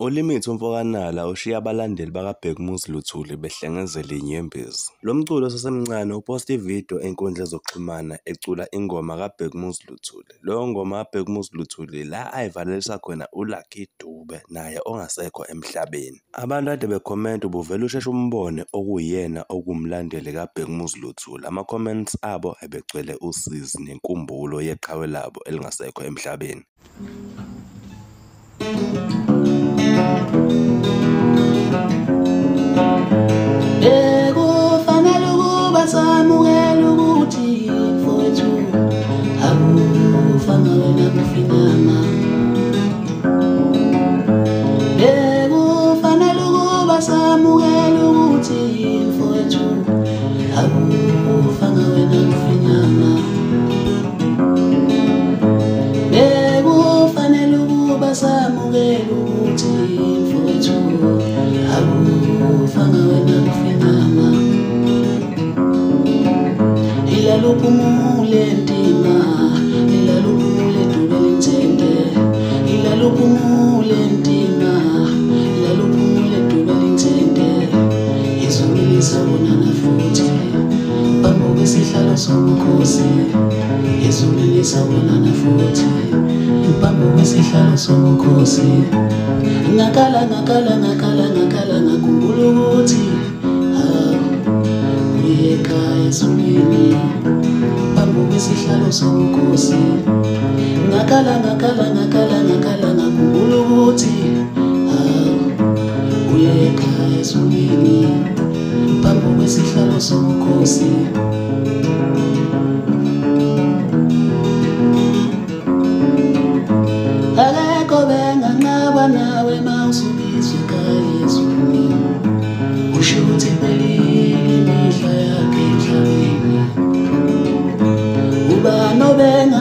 ULimit umfokaNala ushiya abalandeli bakaBhekumuzi Luthuli behlengezela izinyembezi. Lo mculi osasemncane uphoste ividiyo ezinkundleni zokuxhumana ecula ingoma kaBhekumuzi Luthuli. Leyo ngoma kaBhekumuzi Luthuli la ayivalelisa khona uLucky Dube naye ongasekho emhlabeni. Abantu kade bekhomenta ubuvele usheshe umbone okuyena okuwumlandeli kaBhekumuzi Luthuli. Ama-comments abo ebegcwele usizi nenkumbulo yeqhawe labo elingasekho emhlabeni. Bekufanele ukuba samukele ukuthi mfowethu akufanga wena kufinyama. Bekufanele ukuba samukele ukuthi mfowethu akufanga wena kufinyama. Bekufanele ukuba samukele ukuthi mfowethu akufanga wena kufinyama. Ilaluphumule ntima, ilaluphumule dube lithende, ilaluphumule ntima, ilaluphumule dube lithende. Izulu lisabonana futhi phambi kwesihlalo sobukhosi. Izulu lisabonana futhi phambi kwesihlalo sobukhosi. Ngakhala ngakhala ngakhala ngakhala ngakhumbula ukuthi uyekhaya ezulwini phambi kwesihlalo sobukhosi. Ngakhala ngakhala ngakhala ngakhala ngakhumbula ukuthi uyekhaya ezulwini phambi kwesihlalo sobukhosi. Akekho benganqaba nawe mawusubizwa ekhaya ezulwini, usho ukuthi iphelile imihla yakhe emhlabeni. Ubani obenga